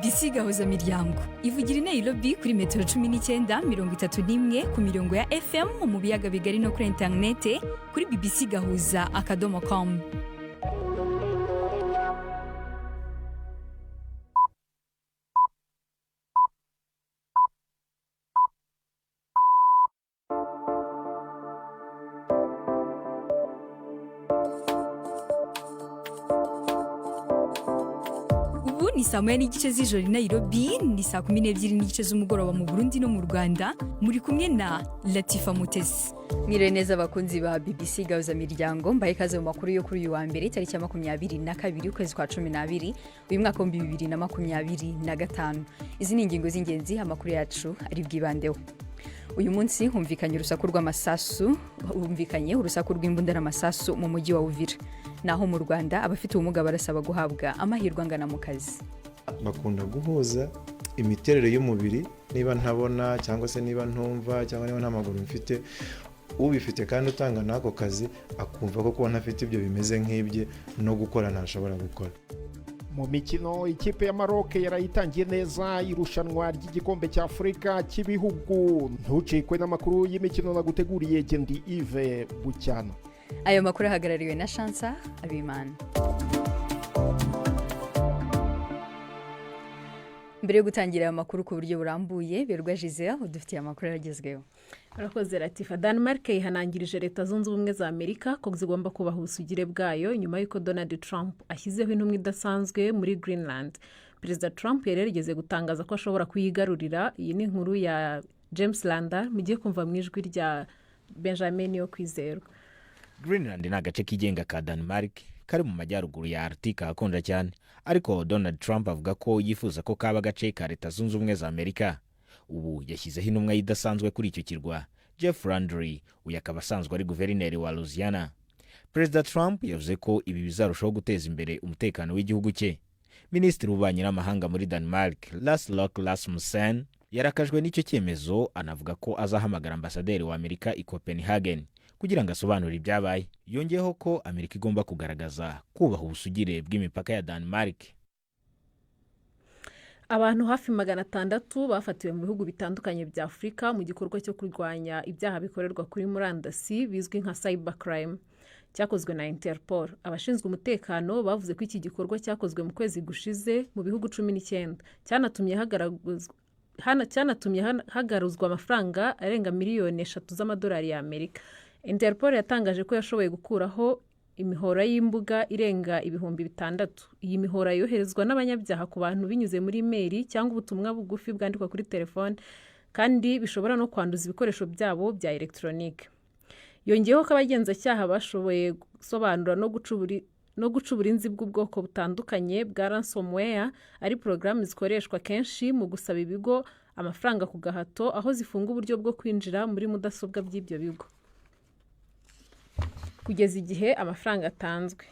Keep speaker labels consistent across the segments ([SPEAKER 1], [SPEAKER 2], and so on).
[SPEAKER 1] BBC Gahuza Miryango ivugira i Nairobi kuri metero 19, 31 ku mirongo ya FM mu biyaga bigari no kuri interinete kuri bbcgahuza.com. Ubu ni saa 1:30 z'ijoro i Nairobi, ni saa 12:30 z'umugoroba mu Burundi no mu Rwanda. Muri kumwe na Latifa Mutesi. Mwiriwe neza abakunzi ba BBC Gahuza Miryango, mbaye ikaze mu makuru yo kuri uyu wa mbere, tariki ya 22 ukwezi kwa 12 uyu mwaka wa 2025. Izi ni ingingo z'ingenzi amakuru yacu ari bwibandeho. Uyu munsi humvikanye urusaku rw'amasasu, humvikanye urusaku rw'imbunda n'amasasu mu mujyi wa Uvira. Naho mu Rwanda, abafite ubumuga barasaba guhabwa amahirwe angana mu kazi.
[SPEAKER 2] Bakunda guhuza imiterere y'umubiri, niba ntabona cyangwa se niba ntumva cyangwa niba nta maguru mfite, ubifite kandi utanga n'ako kazi akumva ko kuba ntafite ibyo bimeze nk'ibye no gukora ntashobora gukora.
[SPEAKER 3] Mu mikino, ikipe ya Maroc yarayitangiye neza irushanwa ry'igikombe cya Afurika cy'ibihugu. Ntucikwe n'amakuru y'imikino naguteguriye. Gendi Yves Bucyana.
[SPEAKER 1] Ayo makuru ahagarariwe na Shansa Abimana. Mbere yo gutangira aya makuru ku buryo burambuye, Berwa Gisele udufitiye amakuru aragezweho.
[SPEAKER 4] Urakoze Latifa. Denmark yihanangirije Leta Zunze Ubumwe za Amerika ko zigomba kubaha ubusugire bwayo nyuma y'uko Donald Trump ashyizeho intumwa idasanzwe muri Greenland. Perezida Trump yari yarigeze gutangaza ko ashobora kuyigarurira. Iyi ni inkuru ya James Landa mugiye kumva mu ijwi rya Benjamin yo kwizerwa.
[SPEAKER 5] Greenland ni agace kigenga ka Denmark kari mu majyaruguru ya Arctique ahakonja cyane, ariko Donald Trump avuga ko yifuza ko kaba agace ka Leta Zunze Ubumwe za Amerika. Ubu yashyizeho intumwa idasanzwe kuri icyo kirwa, Jeff Landry. Uyu akaba asanzwe ari guverineri wa Louisiana. Perezida Trump yavuze ko ibi bizarushaho guteza imbere umutekano w'igihugu cye. Minisitiri w'ububanyi n'amahanga muri Denmark, Lars Lokke Rasmussen, yarakajwe n'icyo cyemezo, anavuga ko azahamagara ambasaderi wa Amerika i Copenhagen kugira ngo asobanure ibyabaye. Yongeyeho ko Amerika igomba kugaragaza kubaha ubusugire bw'imipaka ya Denmark.
[SPEAKER 4] Abantu hafi 600 bafatiwe mu bihugu bitandukanye bya Afurika mu gikorwa cyo kurwanya ibyaha bikorerwa kuri murandasi bizwi nka cyber crime, cyakozwe na Interpol. Abashinzwe umutekano bavuze ko iki gikorwa cyakozwe mu kwezi gushize mu bihugu 19, cyanatumye hagaruzwa amafaranga arenga miliyoni 3 z'amadolari y'Amerika. Interpol yatangaje ko yashoboye gukuraho imihora y'imbuga irenga 6000. Iyi mihora yoherezwa n'abanyabyaha ku bantu binyuze muri imeri cyangwa ubutumwa bugufi bwandikwa kuri telefone, kandi bishobora no kwanduza ibikoresho byabo bya elegitoronike. Yongeyeho ko abagenzacyaha bashoboye gusobanura no guca uburinzi bw'ubwoko butandukanye bwa ransomware, ari porogaramu zikoreshwa kenshi mu gusaba ibigo amafaranga ku gahato, aho zifunga uburyo bwo kwinjira muri mudasobwa by'ibyo bigo kugeza igihe amafaranga atanzwe.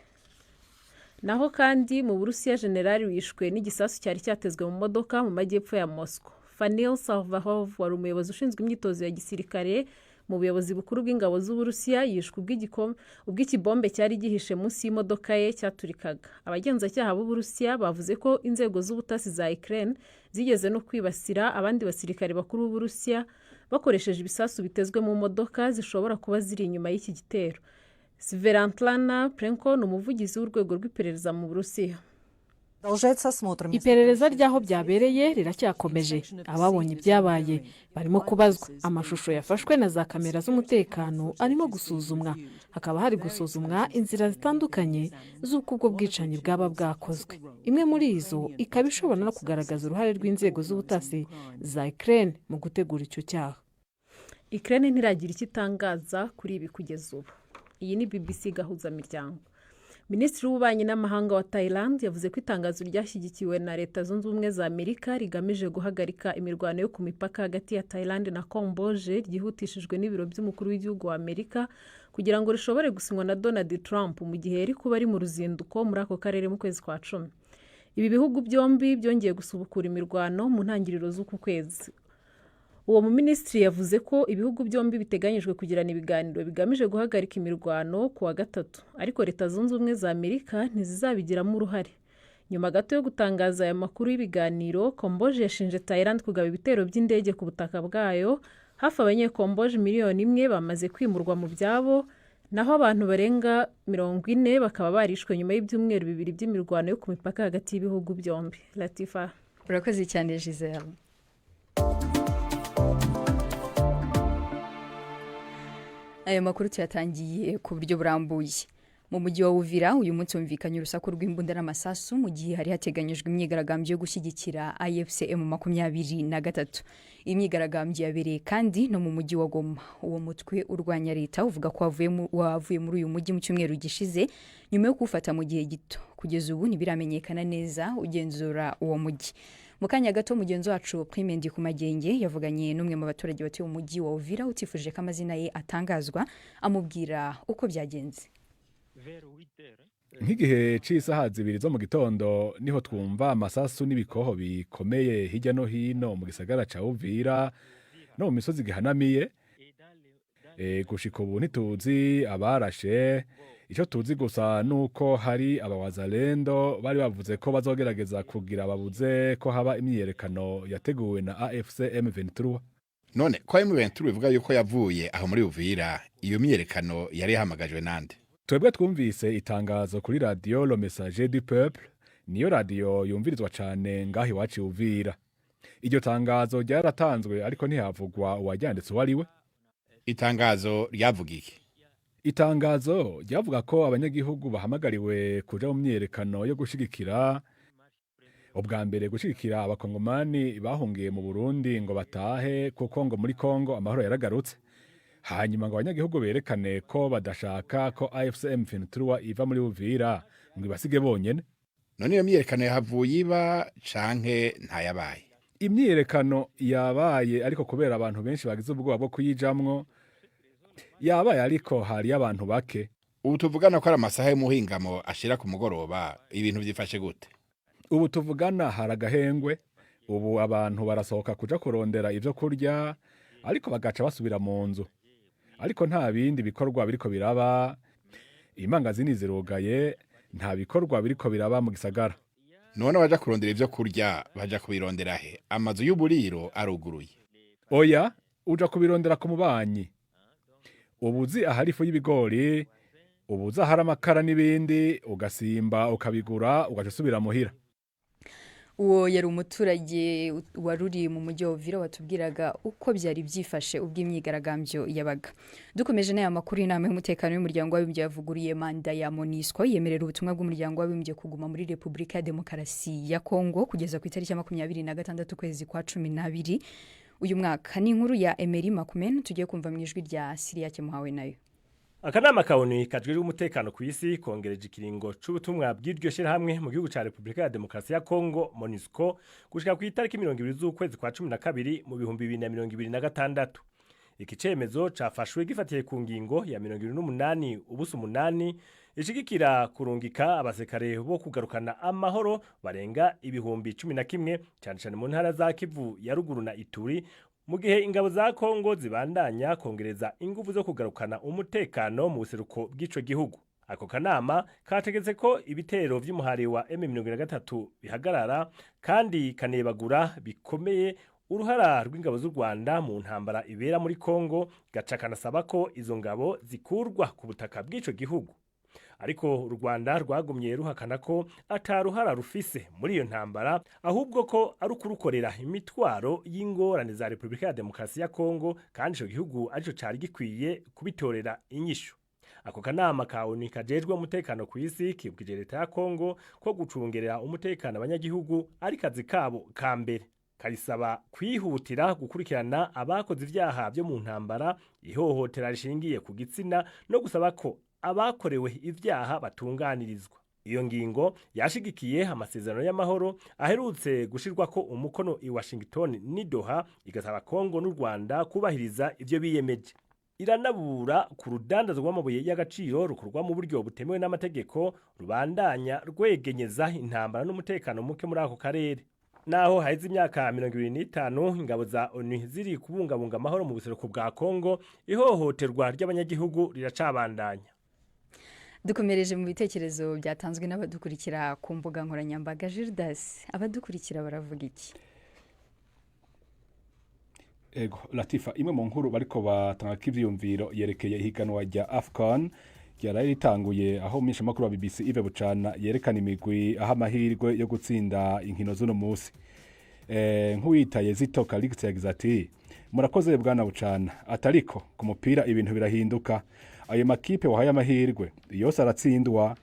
[SPEAKER 4] Naho kandi mu Burusiya, generali wishwe n'igisasu cyari cyatezwe mu modoka mu majyepfo ya Moscow. Fanil Sarvarov wari umuyobozi ushinzwe imyitozo ya gisirikare mu buyobozi bukuru bw'ingabo z'Uburusiya yishwe ubwo ikibombe cyari gihishe munsi y'imodoka ye cyaturikaga. Abagenzacyaha b'Uburusiya bavuze ko inzego z'ubutasi za Ukraine zigeze no kwibasira abandi basirikare bakuru b'Uburusiya bakoresheje ibisasu bitezwe mu modoka zishobora kuba ziri inyuma y'iki gitero. Svetlana Prenko ni umuvugizi w'urwego rw'iperereza mu Burusiya.
[SPEAKER 6] Iperereza ry'aho byabereye riracyakomeje. Ababonye ibyabaye barimo kubazwa. Amashusho yafashwe na za kamera z'umutekano arimo gusuzumwa. Hakaba hari gusuzumwa inzira zitandukanye z'uko ubwo bwicanyi bwaba bwakozwe, imwe muri izo ikaba ishobora no kugaragaza uruhare rw'inzego z'ubutasi za Ukraine mu gutegura icyo cyaha.
[SPEAKER 4] Ukraine ntiragira icyo itangaza kuri ibi kugeza ubu. Iyi ni BBC Gahuzamiryango. Minisitiri w'ububanyi n'amahanga wa Thailand yavuze ko itangazo ryashyigikiwe na Leta Zunze Ubumwe za Amerika rigamije guhagarika imirwano yo ku mipaka hagati ya Thailand na Cambodge ryihutishijwe n'ibiro by'umukuru w'igihugu wa Amerika kugira ngo rishobore gusinywa na Donald Trump mu gihe yari kuba ari mu ruzinduko muri ako karere mu kwezi kwa 10. Ibi bihugu byombi byongeye gusubukura imirwano mu ntangiriro z'uku kwezi. Uwo muminisitiri yavuze ko ibihugu byombi biteganyijwe kugirana ibiganiro bigamije guhagarika imirwano ku wa gatatu, ariko Leta Zunze Ubumwe za Amerika ntizizabigiramo uruhare. Nyuma gato yo gutangaza aya makuru y'ibiganiro, Komboje yashinje Thailand kugaba ibitero by'indege ku butaka bwayo. Hafi Abanyekomboje 1 miliyoni bamaze kwimurwa mu byabo, naho abantu barenga 40 bakaba barishwe nyuma y'ibyumweru 2 by'imirwano yo ku mipaka hagati y'ibihugu byombi. Latifa.
[SPEAKER 1] Urakoze cyane, Giselle. Ayo makuru tuyatangiye ku buryo burambuye. Mu mujyi wa Uvira uyu munsi humvikanye urusaku rw'imbunda n'amasasu mu gihe hari hateganyijwe imyigaragambyo yo gushyigikira AFC M23. Iyi myigaragambyo yabereye kandi no mu mujyi wa Goma. Uwo mutwe urwanya leta uvuga ko wavuye muri uyu mujyi mu cyumweru gishize nyuma yo kuwufata mu gihe gito. Kugeza ubu ntibiramenyekana neza ugenzura uwo mujyi. Mu kanya gato, mugenzi wacu Prime Ndikumagenge yavuganye n'umwe mu baturage batuye mu mujyi wa Uvira utifuje ko amazina ye atangazwa, amubwira uko byagenze.
[SPEAKER 7] Nk'igihe c'isaha 2 zo mu gitondo niho twumva amasasu n'ibikoho bikomeye hirya no hino mu gisagara ca Uvira no mu misozi gihanamiye. Gushika ubu ntituzi abarashe. Ico tuzi gusa nuko hari abawazalendo bari bavuze ko bazogerageza kugira babuze ko haba imyiyerekano yateguwe na AFC M23.
[SPEAKER 8] None ko M23 ivuga yuko yavuye aho muri Uvira, iyo myiyerekano yari yahamagajwe nande?
[SPEAKER 7] Twebwe twumvise itangazo kuri radiyo Le Messager du Peuple, niyo radiyo yumvirizwa cane ngaho iwacu i Uvira. Iryo tangazo ryaratanzwe, ariko ntihavugwa uwaryanditse uwo ari we.
[SPEAKER 8] Itangazo ryavuga iki?
[SPEAKER 7] Itangazo ryavuga ko abanyagihugu bahamagariwe kuja mu myiyerekano yo gushigikira, ubwa mbere gushigikira Abakongomani bahungiye mu Burundi ngo batahe, kuko ngo muri Kongo amahoro yaragarutse. Hanyuma ngo abanyagihugu berekane ko badashaka ko AFC M23 iva muri Uvira ngo ibasige bonyene.
[SPEAKER 8] None iyo myiyerekano yahavuye iba canke ntayabaye?
[SPEAKER 7] Imyiyerekano yabaye, ariko kubera abantu benshi bagize ubwoba bwo kuyijamwo. Yabaye, ariko hari abantu bake.
[SPEAKER 8] Ubu tuvugana ko ari amasaha y'umuhingamo ashira ku mugoroba, ibintu vyifashe gute?
[SPEAKER 7] Ubu tuvugana hari agahengwe. Ubu abantu barasohoka kuja kurondera ivyo kurya, ariko bagaca basubira mu nzu. Ariko nta bindi bikorwa biriko biraba. Imangazini zirugaye, nta bikorwa biriko biraba mu gisagara.
[SPEAKER 8] None abaja kurondera ivyo kurya baja kubirondera he? Amazu y'uburiro aruguruye?
[SPEAKER 7] Oya, uja kubirondera ku mubanyi. Ubuzi ahari ifu y'ibigori, ubuzi ahari amakara n'ibindi, ugasimba ukabigura, ugaca usubira muhira.
[SPEAKER 1] Uwo yari umuturage wari uri mu mujyi wa Uvira watubwiraga uko byari byifashe ubwo imyigaragambyo yabaga. Dukomeje n'aya makuru, inama y'umutekano y'Umuryango w'Abibumbye yavuguriye manda ya MONUSCO, yemerera ubutumwa bw'Umuryango w'Abibumbye kuguma muri Repubulika ya Demokarasi ya Kongo kugeza ku itariki ya 26 ukwezi kwa 12 uyu mwaka. Ni inkuru ya Emery Makumen tugiye kumva mu ijwi rya Siriya Kemuhawe nayo.
[SPEAKER 9] Akanama ka ONU kajejwe umutekano ku isi kongereje ikiringo c'ubutumwa bw'iryo shirahamwe mu gihugu ca Repubulika ya Demokarasi ya Kongo, MONUSCO, gushika ku itariki 20 z'ukwezi kwa 12 mu 2026. Iki cemezo cafashwe gifatiye ku ngingo ya 28-08 ishigikira kurungika abasekare bo kugarukana amahoro barenga 11,000, cane cane mu ntara za Kivu ya Ruguru na Ituri, mu gihe ingabo za Kongo zibandanya kongereza inguvu zo kugarukana umutekano mu buseruko bw'ico gihugu. Ako kanama kategetse ko ibitero vy'umuhari wa M23 bihagarara, kandi kanebagura bikomeye uruhara rw'ingabo z'u Rwanda mu ntambara ibera muri Kongo, gaca kanasaba ko izo ngabo zikurwa ku butaka bw'ico gihugu. Ariko u Rwanda rwagumye ruhakana ko ata ruhara rufise muri iyo ntambara, ahubwo ko ari ukurukorera imitwaro y'ingorane za Repubulika ya Demokarasi ya Kongo, kandi ico gihugu arico cari gikwiye kubitorera inyishu. Ako kanama ka ONU kajejwe umutekano ku isi kibwije leta ya Kongo ko gucungerera umutekano abanyagihugu ari kazi kabo ka mbere, karisaba kwihutira gukurikirana abakoze ivyaha vyo mu ntambara, ihohotera rishingiye ku gitsina, no gusaba ko abakorewe ivyaha batunganirizwa. Iyo ngingo yashigikiye amasezerano y'amahoro aherutse gushirwako umukono i Washington n'i Doha, igasaba Kongo n'u Rwanda kubahiriza ivyo biyemeje. Iranabura ku rudandazo rw'amabuye y'agaciro rukorwa mu buryo butemewe n'amategeko, rubandanya rwegenyeza intambara n'umutekano muke muri ako karere. Naho haheze imyaka 25 ingabo za ONU ziri kubungabunga amahoro mu buseruko bwa Kongo, ihohoterwa ry'abanyagihugu riracabandanya.
[SPEAKER 1] Dukomereje mu bitekerezo byatanzwe n'abadukurikira ku mbuga nkoranyambaga. Gildas, abadukurikira baravuga iki?
[SPEAKER 7] Ego Latifa, imwe mu nkuru bariko batanga ivyiyumviro yerekeye ihiganwa rya AFCON ryaraye ritanguye, aho umumenyeshamakuru wa BBC Yves Bucana yerekana imigwi aho amahirwe yo gutsinda inkino z'uno musi. Nk'uwitaye Zito Calix yagize ati: "Murakoze bwana Bucana." Atariko ku mupira ibintu birahinduka, ayo makipe wahaye amahirwe yose aratsindwa.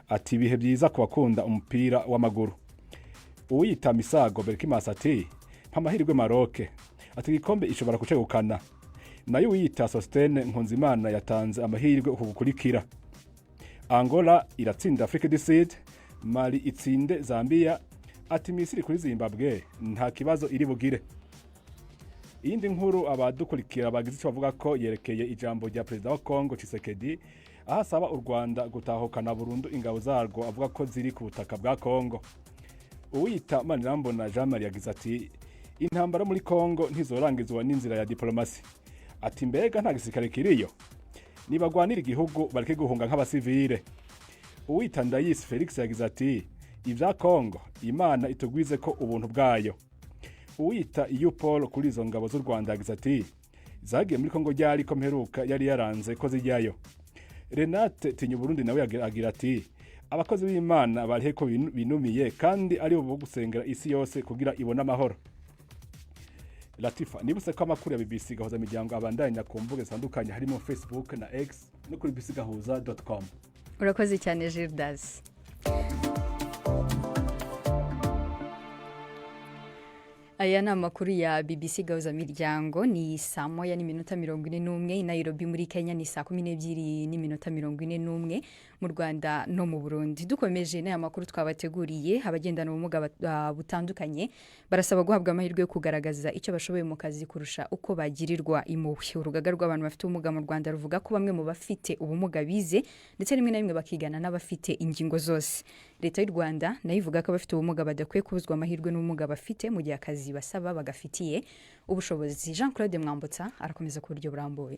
[SPEAKER 7] Ati: "Ibihe byiza ku bakunda umupira w'amaguru." Uwiyita Misago Berkimas ati: "Mpa amahirwe Maroke." Ati: "Igikombe ishobora kucegukana." Nayo uwiyita Sostene Nkunzimana yatanze amahirwe uku gukurikira: Angola iratsinda Afrique du Sud, Mali itsinde Zambia. Ati: "Misiri kuri Zimbabwe nta kibazo iri bugire." Iyindi nkuru abadukurikira bagize icyo bavuga ko yerekeye ijambo rya perezida wa Kongo Tshisekedi, aho asaba u Rwanda gutahukana burundu ingabo zarwo avuga ko ziri ku butaka bwa Kongo. Uwiyita Manirambona Jean Marie yagize ati: "Intambara muri Kongo ntizorangizwa n'inzira ya diplomasi." Ati: "Mbega nta gisirikare kiriyo? Nibagwanira igihugu, bareke guhunga nk'abasivile." Uwita Ndayisi Felix yagize ati: "Ibya Kongo, Imana itugwize ko ubuntu bwayo." Uwita iyo Paul kuri izo ngabo z'u Rwanda yagize ati: "Zagiye muri Kongo ryari, ko mperuka yari yaranze ko zijyayo?" Renate Tinya Burundi nawe agira ati: "Abakozi b'Imana barihe ko binumiye kandi ari bo gusengera isi yose kugira ibone amahoro?" Latifa, nibutse ko amakuru ya BBC Gahuza Miryango abandanya ku mbuga zitandukanye, harimo Facebook na X no kuri bbcgahuza.com.
[SPEAKER 1] Urakoze cyane, Gildas. Aya ni amakuru ya BBC Gahuza Miryango. Ni 1:41 i Nairobi muri Kenya, ni 12:41 mu Rwanda no mu Burundi. Dukomeje n'aya makuru twabateguriye, abagendana ubumuga butandukanye barasaba guhabwa amahirwe yo kugaragaza icyo bashoboye mu kazi kurusha uko bagirirwa impuhwe. Urugaga rw'abantu bafite ubumuga mu Rwanda ruvuga ko bamwe mu bafite ubumuga bize, ndetse rimwe na rimwe bakigana n'abafite ingingo zose. Leta y'u Rwanda nayo ivuga ko abafite ubumuga badakwiye kubuzwa amahirwe n'ubumuga bafite mu gihe akazi basaba bagafitiye ubushobozi. Jean Claude Mwambutsa arakomeza ku buryo burambuye.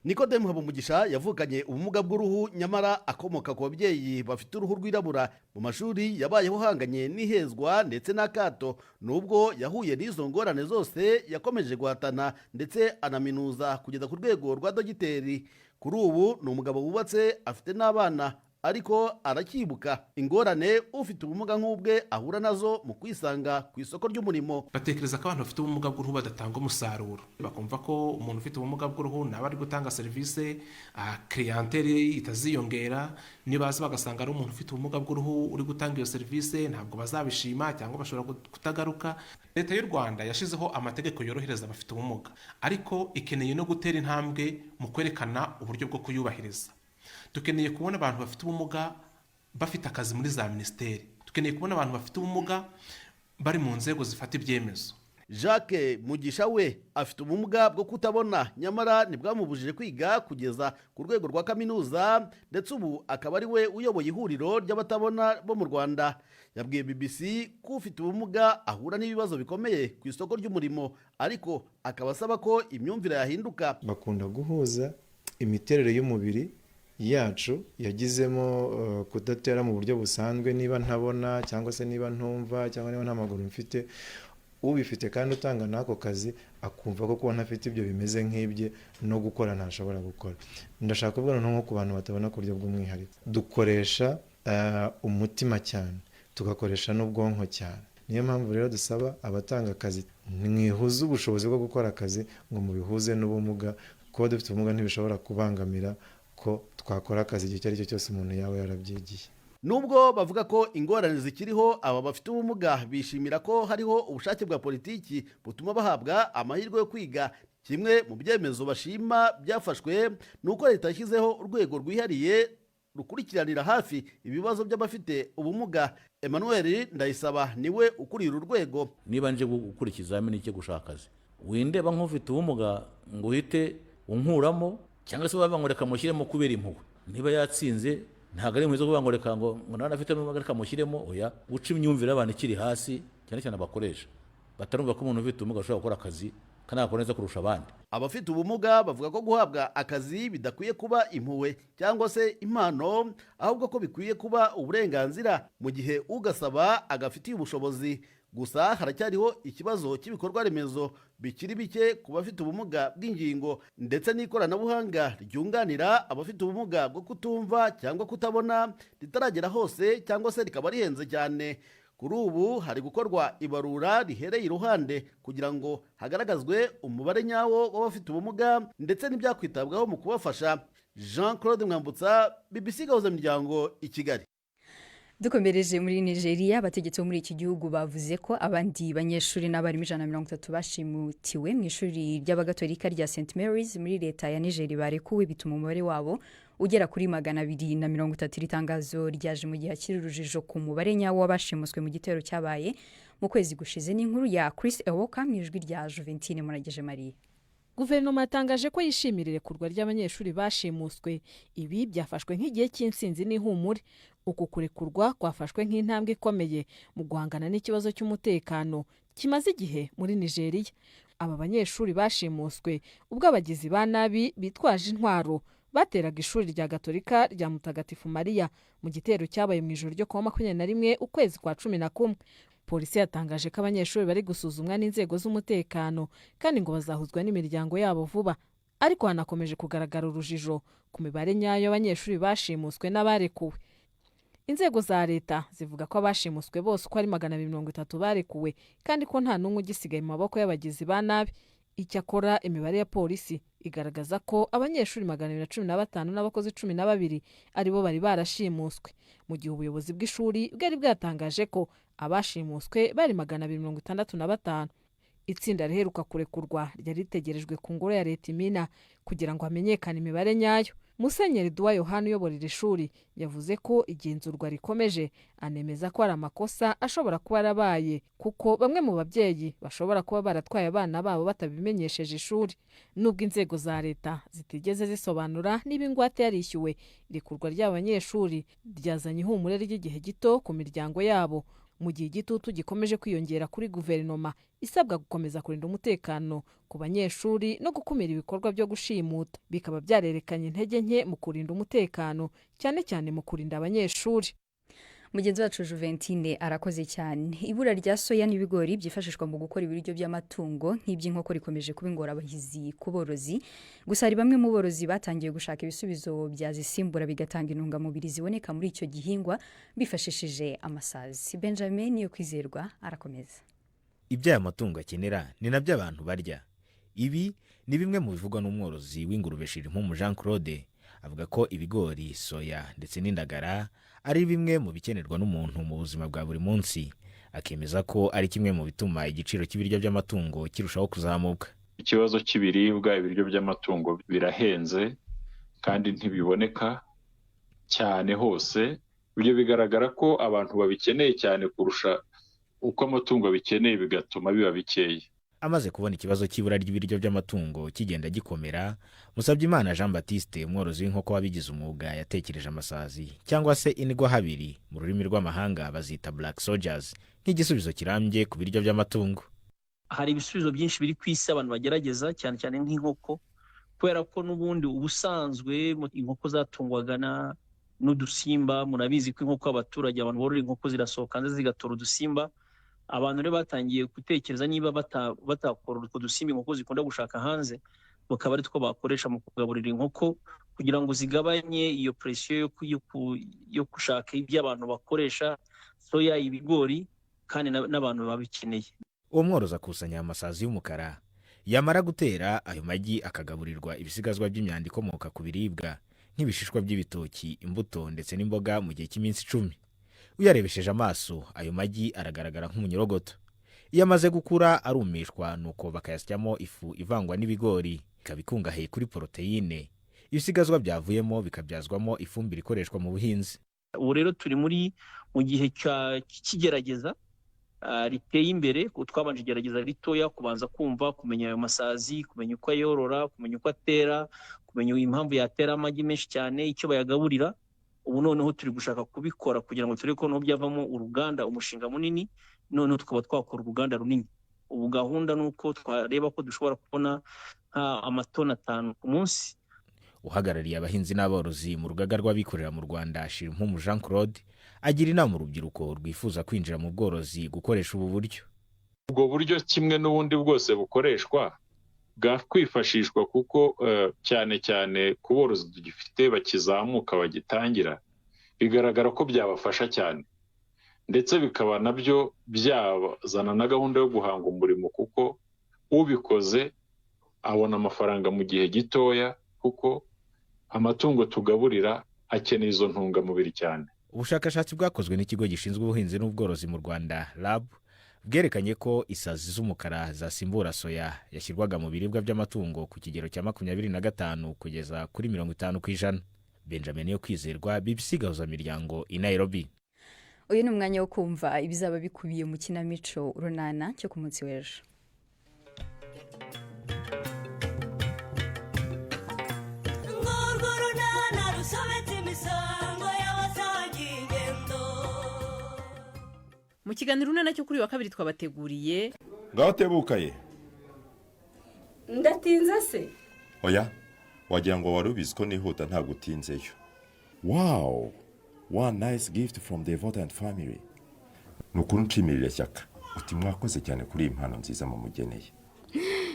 [SPEAKER 10] Nikodemu Habumugisha yavukanye ubumuga bw'uruhu, nyamara akomoka ku babyeyi bafite uruhu rwirabura. Mu mashuri yabayeho uhanganye n'ihezwa ndetse n'akato. Nubwo yahuye n'izo ngorane zose, yakomeje guhatana ndetse anaminuza kugeza ku rwego rwa dogiteri. Kuri ubu ni umugabo wubatse, afite n'abana, ariko aracyibuka ingorane ufite ubumuga nk'ubwe ahura nazo mu kwisanga ku isoko ry'umurimo.
[SPEAKER 11] Batekereza ko abantu bafite ubumuga bw'uruhu badatanga umusaruro, bakumva ko umuntu ufite ubumuga bw'uruhu naba ari gutanga serivisi, clientele itaziyongera. Nibaza bagasanga ari umuntu ufite ubumuga bw'uruhu uri gutanga iyo serivisi, ntabwo bazabishima cyangwa bashobora kutagaruka. Leta y'u Rwanda yashyizeho amategeko yorohereza abafite ubumuga, ariko ikeneye no gutera intambwe mu kwerekana uburyo bwo kuyubahiriza. Dukeneye kubona abantu bafite ubumuga bafite akazi muri za minisiteri, dukeneye kubona abantu bafite ubumuga bari mu nzego zifata ibyemezo.
[SPEAKER 10] Jacques Mugisha we afite ubumuga bwo kutabona, nyamara ntibwamubujije kwiga kugeza ku rwego rwa kaminuza, ndetse ubu akaba ari we uyoboye ihuriro ry'abatabona bo mu Rwanda. Yabwiye BBC ko ufite ubumuga ahura n'ibibazo bikomeye ku isoko ry'umurimo, ariko akaba asaba ko imyumvire yahinduka.
[SPEAKER 2] Bakunda guhuza imiterere y'umubiri yacu yagizemo kudatera mu buryo busanzwe, niba ntabona cyangwa se niba ntumva cyangwa niba nta maguru mfite, ubifite kandi utanga n'ako kazi akumva ko kuba ntafite ibyo bimeze nk'ibye no gukora ntashobora gukora. Ndashaka kuvuga nko ku bantu batabona ku buryo bw'umwihariko, dukoresha umutima cyane, tugakoresha n'ubwonko cyane. Niyo mpamvu rero dusaba abatanga akazi, mwihuze ubushobozi bwo gukora akazi ngo mubihuze n'ubumuga. Kuba dufite ubumuga ntibishobora kubangamira ko twakora akazi igihe icyo ari cyo cyose umuntu yaba yarabyigiye.
[SPEAKER 10] Nubwo bavuga ko ingorane zikiriho, aba bafite ubumuga bishimira ko hariho ubushake bwa politiki butuma bahabwa amahirwe yo kwiga. Kimwe mu byemezo bashima byafashwe ni uko leta yashyizeho urwego rwihariye rukurikiranira hafi ibibazo by'abafite ubumuga. Emmanuel Ndayisaba niwe ukuriye uru rwego.
[SPEAKER 12] Niba nje gukora ikizamini cyo gushaka akazi, windeba nk'ufite ubumuga ngo uhite unkuramo, cyangwa se bavuga ngo reka mushyiremo kubera impuhwe. Niba yatsinze ntabwo ari mwiza kuvuga ngo reka ngo nawe afite n'ubumuga reka mushyiremo. Oya, guca imyumvire y'abantu ikiri hasi, cyane cyane abakoresha batarumva ko umuntu ufite ubumuga ashobora gukora akazi Kandi agakora neza kurusha abandi.
[SPEAKER 10] Abafite ubumuga bavuga ko guhabwa akazi bidakwiye kuba impuhwe cyangwa se impano, ahubwo ko bikwiye kuba uburenganzira mu gihe ugasaba agafitiye ubushobozi. Gusa haracyariho ikibazo cy'ibikorwa remezo bikiri bike ku bafite ubumuga bw'ingingo, ndetse n'ikoranabuhanga ryunganira abafite ubumuga bwo kutumva cyangwa kutabona ritaragera hose cyangwa se rikaba rihenze cyane. Kuri ubu hari gukorwa ibarura rihereye iruhande kugira ngo hagaragazwe umubare nyawo w'abafite ubumuga ndetse n'ibyakwitabwaho mu kubafasha. Jean Claude Mwambutsa, BBC Gahuzamiryango, i Kigali.
[SPEAKER 1] Dukomereje muri Nigeria, abategetsi bo muri iki gihugu bavuze ko abandi banyeshuri n'abarimu 130 bashimutiwe mu ishuri ry'Abagatolika rya St Mary's muri leta ya Niger barekuwe, bituma umubare wabo ugera kuri 230. Iri tangazo ryaje mu gihe hakiri urujijo ku mubare nyawo w'abashimuswe mu gitero cyabaye mu kwezi gushize. N'inkuru ya Chris Ewoka mu ijwi rya Juventine Murageje Marie.
[SPEAKER 6] Guverinoma yatangaje ko yishimira irekurwa ry'abanyeshuri bashimuswe. Ibi byafashwe nk'igihe cy'intsinzi n'ihumure. Uku kurekurwa kwafashwe nk'intambwe ikomeye mu guhangana n'ikibazo cy'umutekano kimaze igihe muri Nigeria. Aba banyeshuri bashimuswe ubwo abagizi ba nabi bitwaje intwaro bateraga ishuri rya Gatolika rya Mutagatifu Mariya mu gitero cyabaye mu ijoro ryo kuwa 21 ukwezi kwa 11. Polisi yatangaje ko abanyeshuri bari gusuzumwa n'inzego z'umutekano kandi ngo bazahuzwa n'imiryango yabo vuba. Ariko hanakomeje kugaragara urujijo ku mibare nyayo y'abanyeshuri bashimuswe n'abarekuwe. Inzego za leta zivuga ko abashimuswe bose uko ari 230 barekuwe, kandi ko nta n'umwe ugisigaye mu maboko y'abagizi ba nabi. Icyakora imibare ya polisi igaragaza ko abanyeshuri 215 n'abakozi 12 aribo bari barashimuswe, mu gihe ubuyobozi bw'ishuri bwari bwatangaje ko abashimuswe bari 265. Itsinda riheruka kurekurwa ryari ritegerejwe ku ngoro ya leta i Minna kugira ngo hamenyekane imibare nyayo. Musenyeri Duwa Yohani uyobora iri shuri yavuze ko igenzurwa rikomeje, anemeza ko hari amakosa ashobora kuba yarabaye, kuko bamwe mu babyeyi bashobora kuba baratwaye abana babo batabimenyesheje ishuri. Nubwo inzego za leta zitigeze zisobanura niba ingwate yarishyuwe, irekurwa ry'abanyeshuri ryazanye ihumure ry'igihe gito ku miryango yabo, mu gihe igitutu gikomeje kwiyongera kuri guverinoma isabwa gukomeza kurinda umutekano ku banyeshuri no gukumira ibikorwa byo gushimuta, bikaba byarerekanye intege nke mu kurinda umutekano, cyane cyane mu kurinda abanyeshuri.
[SPEAKER 1] Mugenzi wacu Juventine arakoze cyane. Ibura rya soya n'ibigori byifashishwa mu gukora ibiryo by'amatungo nk'iby'inkoko rikomeje kuba ingorabahizi ku borozi. Gusa hari bamwe mu borozi batangiye gushaka ibisubizo byazisimbura bigatanga intungamubiri ziboneka muri icyo gihingwa bifashishije amasazi. Benjamin Niyo Kwizerwa arakomeza.
[SPEAKER 5] Ibyo aya matungo akenera ni nabyo abantu barya. Ibi ni bimwe mu bivugwa n'umworozi w'ingurube Shirimpumu Jean Claude. Avuga ko ibigori, soya ndetse n'indagara ari bimwe mu bikenerwa n'umuntu mu buzima bwa buri munsi, akemeza ko ari kimwe mu bituma igiciro cy'ibiryo by'amatungo kirushaho kuzamuka.
[SPEAKER 13] Ikibazo cy'ibiribwa, ibiryo by'amatungo birahenze kandi ntibiboneka cyane hose. Ibyo bigaragara ko abantu babikeneye cyane kurusha uko amatungo abikeneye, bigatuma biba bikeya.
[SPEAKER 5] Amaze kubona ikibazo cy'ibura ry'ibiryo by'amatungo kigenda gikomera, Musabyimana Jean Baptiste, umworozi w'inkoko wabigize umwuga, yatekereje amasazi cyangwa se indwahabiri, mu rurimi rw'amahanga bazita black soldiers, nk'igisubizo kirambye ku biryo by'amatungo.
[SPEAKER 14] Hari ibisubizo byinshi biri ku isi abantu bagerageza, cyane cyane nk'inkoko, kubera ko n'ubundi ubusanzwe inkoko zatungwaga n'udusimba. Murabizi ko inkoko abaturage, abantu borora inkoko, zirasohoka hanze zigatora udusimba. Abantu rero batangiye gutekereza niba batakora utwo dusimba inkoko zikunda gushaka hanze, bakaba ari two bakoresha mu kugaburira inkoko kugira ngo zigabanye iyo pression yo gushaka ibyo abantu bakoresha, soya, ibigori, kandi n'abantu babikeneye.
[SPEAKER 5] Uwo mworozi akusanya amasazi y'umukara, yamara gutera ayo magi akagaburirwa ibisigazwa by'imyanda ikomoka ku biribwa nk'ibishishwa by'ibitoki, imbuto ndetse n'imboga mu gihe cy'iminsi 10. Uyarebesheje amaso, ayo magi aragaragara nk'umunyorogoto. Iyo amaze gukura arumishwa, nuko bakayasyamo ifu ivangwa n'ibigori, ikaba ikungahaye kuri poroteyine. Ibisigazwa byavuyemo bikabyazwamo ifumbire ikoreshwa mu buhinzi.
[SPEAKER 14] Ubu rero turi mu gihe cy'igerageza riteye imbere. Twabanje igerageza ritoya, kubanza kumva, kumenya ayo masazi, kumenya uko ayorora, kumenya uko atera, kumenya impamvu yatera amagi menshi cyane, icyo bayagaburira. Ubu noneho turi gushaka kubikora kugira ngo turebe ko noneho byavamo uruganda, umushinga munini, noneho tukaba twakora uruganda runini. Ubu gahunda ni uko twareba ko dushobora kubona amatoni 5 ku munsi.
[SPEAKER 5] Uhagarariye abahinzi n'aborozi mu rugaga rw'abikorera mu Rwanda, Shirimpumu Jean Claude, agira inama urubyiruko rwifuza kwinjira mu bworozi gukoresha ubu buryo.
[SPEAKER 13] Ubwo buryo kimwe n'ubundi bwose bukoreshwa bwakwifashishwa, kuko cyane cyane ku borozi tugifite bakizamuka bagitangira, bigaragara ko byabafasha cyane, ndetse bikaba nabyo byazana na gahunda yo guhanga umurimo, kuko ubikoze abona amafaranga mu gihe gitoya, kuko amatungo tugaburira akeneye izo ntungamubiri cyane.
[SPEAKER 5] Ubushakashatsi bwakozwe n'ikigo gishinzwe ubuhinzi n'ubworozi mu Rwanda, RAB, bwerekanye ko isazi z'umukara zasimbura soya yashyirwaga mu biribwa by'amatungo ku kigero cya 25 kugeza kuri 50%. Benjamin yo kwizerwa, BBC Gahuzamiryango i Nairobi.
[SPEAKER 1] Uyu ni umwanya wo kumva ibizaba bikubiye mu kinamico Urunana cyo ku munsi w'ejo.
[SPEAKER 15] Mu kiganiro Urunana cyo kuri wa kabiri twabateguriye.
[SPEAKER 16] Ngaho tebukaye.
[SPEAKER 17] Ndatinze se?
[SPEAKER 16] Oya, wagira ngo wari ubizi ko nihuta, ntabwo utinzeyo. Wow, one nice gift from the Votant family. Ni ukuri nshyimirira Shyaka uti mwakoze cyane kuri iyi mpano nziza mumugeneye.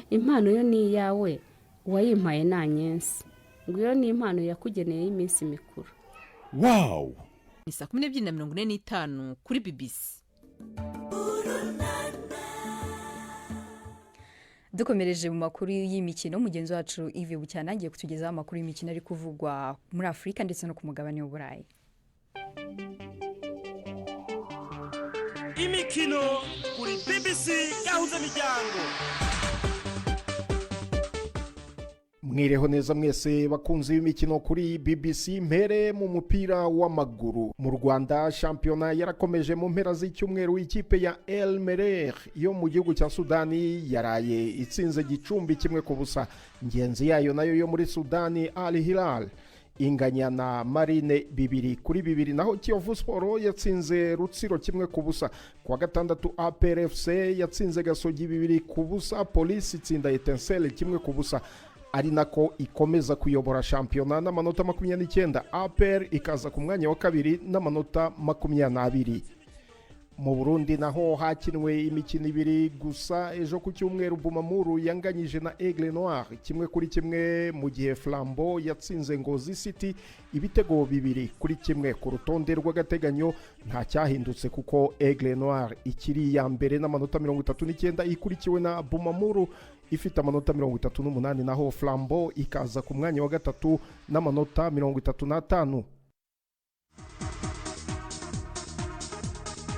[SPEAKER 17] Impano yo ni iyawe, uwayimpaye nta nyensi. Ngo iyo ni impano yakugeneye y'iminsi mikuru.
[SPEAKER 16] Wow.
[SPEAKER 15] Ni saa 12:45 kuri BBC.
[SPEAKER 1] Dukomereje mu makuru y'imikino, mugenzi wacu Yves Bucyana agiye kutugezaho amakuru y'imikino ari kuvugwa muri Afurika ndetse no ku mugabane w'Uburayi.
[SPEAKER 18] Imikino kuri BBC Gahuzamiryango.
[SPEAKER 3] Mwireho neza mwese bakunzi b'imikino kuri BBC. Mpere mu mupira w'amaguru mu Rwanda, shampiyona yarakomeje mu mpera z'icyumweru. Ikipe ya El Merreikh yo mu gihugu cya Sudani yaraye itsinze Gicumbi 1-0. Ngenzi yayo nayo yo muri Sudani, Al Hilal, inganya na Marine 2-2. Naho Kiyovu Sport yatsinze Rutsiro 1-0. Kuwa gatandatu APR FC yatsinze Gasogi 2-0. Polisi itsinda Etincelle 1-0, ari nako ikomeza kuyobora shampiyona n'amanota 29. APR ikaza ku mwanya wa kabiri n'amanota 22. Mu Burundi naho hakinwe imikino 2 gusa ejo ku cyumweru. Bumamuru yanganyije na Aigle Noir 1-1, mu gihe Flambeau yatsinze Ngozi City ibitego 2-1. Ku rutonde rw'agateganyo nta cyahindutse, kuko Aigle Noir ikiri iya mbere n'amanota 39, ikurikiwe na Bumamuru ifite amanota 38, naho Flambeau ikaza ku mwanya wa gatatu n'amanota 35.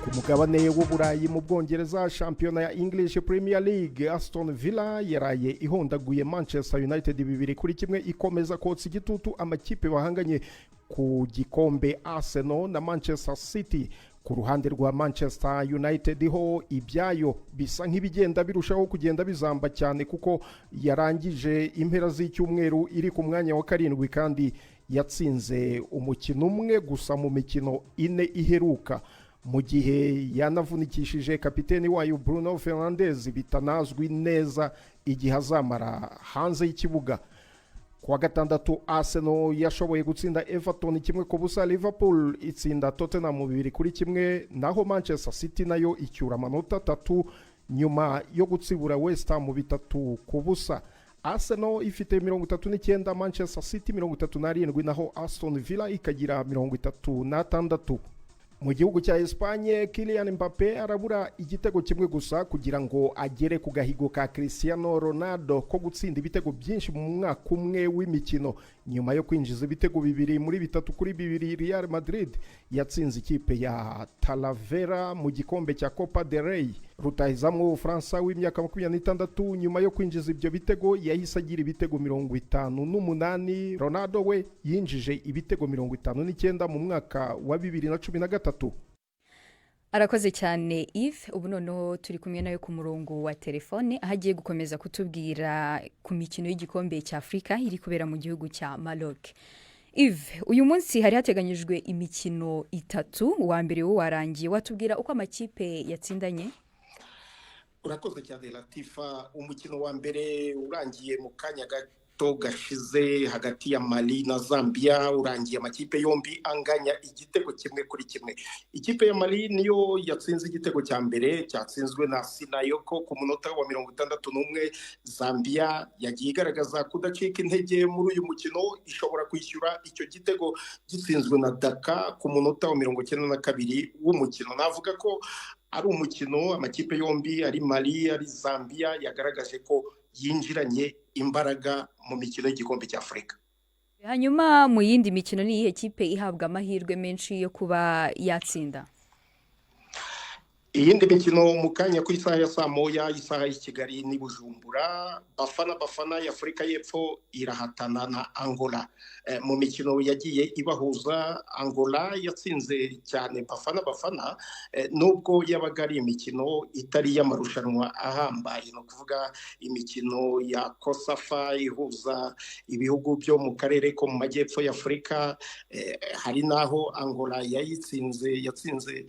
[SPEAKER 3] Ku mugabane w'Uburayi mu Bwongereza, shampiyona ya English Premier League, Aston Villa yaraye ihondaguye Manchester United 2-1, ikomeza kotsa igitutu amakipe bahanganye ku gikombe Arsenal na Manchester City. Ku ruhande rwa Manchester United ho ibyayo bisa nk'ibigenda birushaho kugenda bizamba cyane, kuko yarangije impera z'icyumweru iri ku mwanya wa 7 kandi yatsinze umukino umwe gusa mu mikino 4 iheruka, mu gihe yanavunikishije kapiteni wayo Bruno Fernandes bitanazwi neza igihe azamara hanze y'ikibuga. Kuwa gatandatu Arsenal yashoboye gutsinda Everton 1-0, Liverpool itsinda Tottenham 2-1, naho Manchester City nayo icyura amanota 3 nyuma yo gutsibura West Ham 3-0. Arsenal ifite 39, Manchester City 37, naho Aston Villa ikagira 36. Mu gihugu cya Espagne, Kylian Mbappe arabura igitego kimwe gusa kugira ngo agere ku gahigo ka Cristiano Ronaldo ko gutsinda ibitego byinshi mu mwaka umwe w'imikino. Nyuma yo kwinjiza ibitego 2 muri 3-2 Real Madrid yatsinze ikipe ya Talavera mu gikombe cya Copa del Rey. Rutahizamu w'Ubufaransa w'imyaka 26 nyuma yo kwinjiza ibyo bitego yahise agira ibitego 58. Ronaldo we yinjije ibitego 59 mu mwaka wa 2013.
[SPEAKER 1] Arakoze cyane Yves. Ubu noneho turi kumwe nawe ku murongo wa telefone, aho agiye gukomeza kutubwira ku mikino y'igikombe cya Afurika iri kubera mu gihugu cya Maroc. Yves, uyu munsi hari hateganyijwe imikino 3, uwa mbere wo warangiye, watubwira uko amakipe yatsindanye?
[SPEAKER 3] Urakoze cyane, Latifa. Umukino wa mbere urangiye mu kanya gato gashize hagati ya Mali na Zambia, urangiye amakipe yombi anganya igitego 1-1. Ikipe ya Mali niyo yatsinze igitego cya mbere cyatsinzwe na Sinayoko ku munota wa 61. Zambia yagiye igaragaza kudacika intege muri uyu mukino, ishobora kwishyura icyo gitego gitsinzwe na Daka ku munota wa 92 w'umukino. Navuga ko ari umukino amakipe yombi, ari Mali ari Zambia, yagaragaje ko yinjiranye imbaraga mu mikino y'igikombe cya Afurika.
[SPEAKER 1] Hanyuma mu yindi mikino, ni iyihe kipe ihabwa amahirwe menshi yo kuba yatsinda?
[SPEAKER 3] Iyindi mikino mu kanya ku isaha ya saa 1, isaha y'i Kigali n'i Bujumbura, Bafana Bafana ya Afurika y'Epfo irahatana na Angola. Mu mikino yagiye ibahuza, Angola yatsinze cyane Bafana Bafana, nubwo yabaga ari imikino itari iy'amarushanwa ahambaye, ni ukuvuga imikino ya COSAFA ihuza ibihugu byo mu karere ko mu majyepfo y'Afurika. Hari n'aho Angola yayitsinze, yatsinze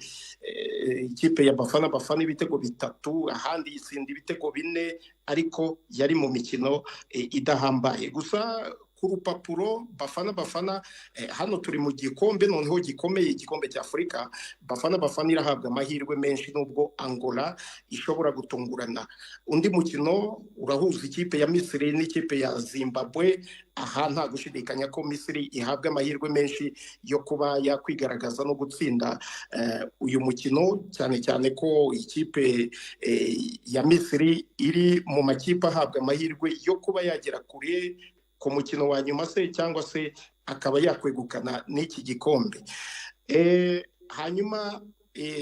[SPEAKER 3] ikipe ya Bafana Bafana ibitego 3, ahandi yitsinda ibitego 4, ariko yari mu mikino idahambaye. Gusa ku rupapuro Bafana Bafana, hano turi mu gikombe noneho gikomeye, igikombe cya Afurika, Bafana Bafana irahabwa amahirwe menshi nubwo Angola ishobora gutungurana. Undi mukino urahuza ikipe ya Misiri n'ikipe ya Zimbabwe. Aha nta gushidikanya ko Misiri ihabwa amahirwe menshi yo kuba yakwigaragaza no gutsinda uyu mukino, cyane cyane ko ikipe ya Misiri iri mu makipe ahabwa amahirwe yo kuba yagera kure ku mukino wa nyuma se, cyangwa se akaba yakwegukana n'iki gikombe. Hanyuma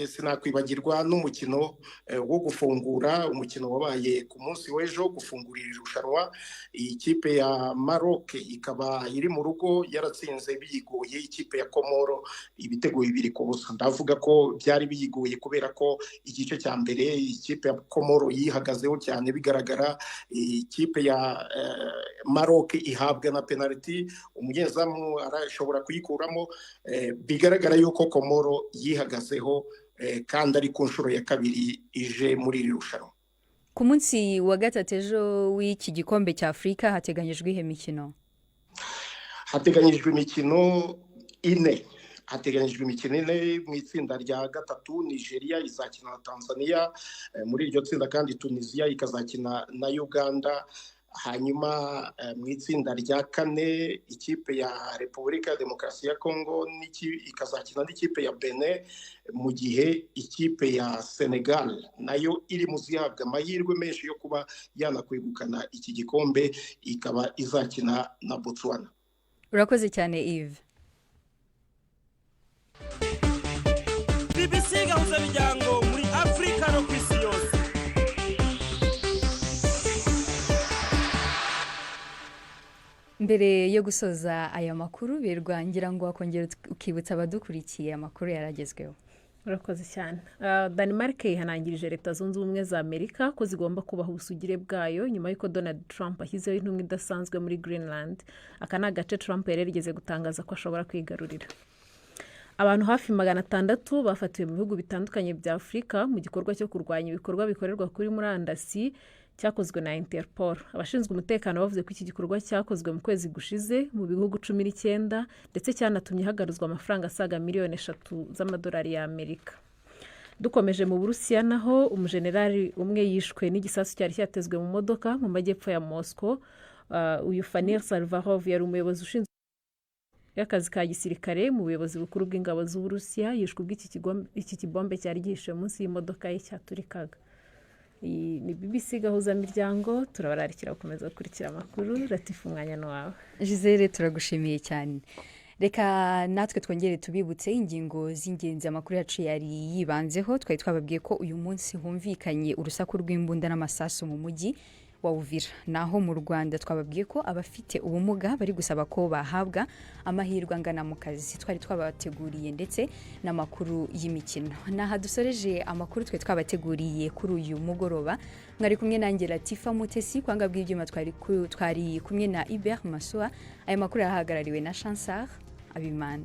[SPEAKER 3] sinakwibagirwa n'umukino wo gufungura, umukino wabaye ku munsi w'ejo gufungura iri rushanwa. Ikipe ya Maroc ikaba iri mu rugo yaratsinze biyigoye ikipe ya Komoro ibitego 2-0. Ndavuga ko byari biyigoye kubera ko igice cya mbere ikipe ya Komoro yihagazeho cyane bigaragara, ikipe ya Maroc ihabwa na penalty, umunyezamu arashobora kuyikuramo. Bigaragara yuko Komoro yihagazeho kandi ari ku nshuro ya kabiri ije muri iri rushanwa.
[SPEAKER 1] Ku munsi wa gatatu ejo w'iki gikombe cya Afurika hateganyijwe ihe mikino?
[SPEAKER 3] Hateganyijwe imikino 4. Hateganyijwe imikino 4 mu itsinda rya gatatu. Nigeria izakina na Tanzania, muri iryo tsinda kandi Tunisia ikazakina na Uganda. Hanyuma mu itsinda rya kane ikipe ya Repubulika ya Demokarasi ya Kongo ikazakina n'ikipe ya Benin, mu gihe ikipe ya Senegal nayo iri mu zihabwa amahirwe menshi yo kuba yanakwegukana iki gikombe, ikaba izakina na Botswana.
[SPEAKER 1] Urakoze cyane, Yves.
[SPEAKER 18] BBC Gahuzamiryango muri Afurika no ku isi yose.
[SPEAKER 1] Mbere yo gusoza aya makuru, Berwa, ngira ngo wakongera ukibutsa abadukurikiye amakuru yaragezweho.
[SPEAKER 4] Urakoze cyane. Denmark yihanangirije Leta Zunze Ubumwe za Amerika ko zigomba kubaha ubusugire bwayo nyuma y'uko Donald Trump ashyizeho intumwa idasanzwe muri Greenland. Aka ni agace Trump yari yarigeze gutangaza ko ashobora kwigarurira. Abantu hafi 600 bafatiwe mu bihugu bitandukanye bya Afurika mu gikorwa cyo kurwanya ibikorwa bikorerwa kuri murandasi cyakozwe na Interpol. Abashinzwe umutekano bavuze ko iki gikorwa cyakozwe mu kwezi gushize mu bihugu 19, ndetse cyanatumye hagaruzwa amafaranga asaga miliyoni 3 z'amadolari y'Amerika. Dukomeje mu Burusiya, naho umujenerali umwe yishwe n'igisasu cyari cyatezwe mu modoka mu majyepfo ya Moscow. Uyu Fanir Salvarov yari umuyobozi ushinzwe y'akazi ka gisirikare mu buyobozi bukuru bw'ingabo z'Uburusiya, yishwe ubwo iki kibombe cyari gihishe munsi y'imodoka ye cyaturikaga. Iyi ni BBC Gahuzamiryango, turabararikira gukomeza gukurikira amakuru. Latifa, umwanya ni wawe.
[SPEAKER 1] Gisele, turagushimiye cyane. Reka natwe twongere tubibutse ingingo z'ingenzi amakuru yacu yari yibanzeho. Twari twababwiye ko uyu munsi humvikanye urusaku rw'imbunda n'amasasu mu mujyi wa Uvira. Naho mu Rwanda twababwiye ko abafite ubumuga bari gusaba ko bahabwa amahirwe angana mu kazi. Twari twabateguriye ndetse n'amakuru y'imikino. Naha dusoreje amakuru twe twabateguriye kuri uyu mugoroba. Mwari kumwe nanjye Latifa Mutesi, kwanga bw'ibyuma twari kumwe na Hubert Masua. Aya makuru yahagarariwe na Chansar Abimana.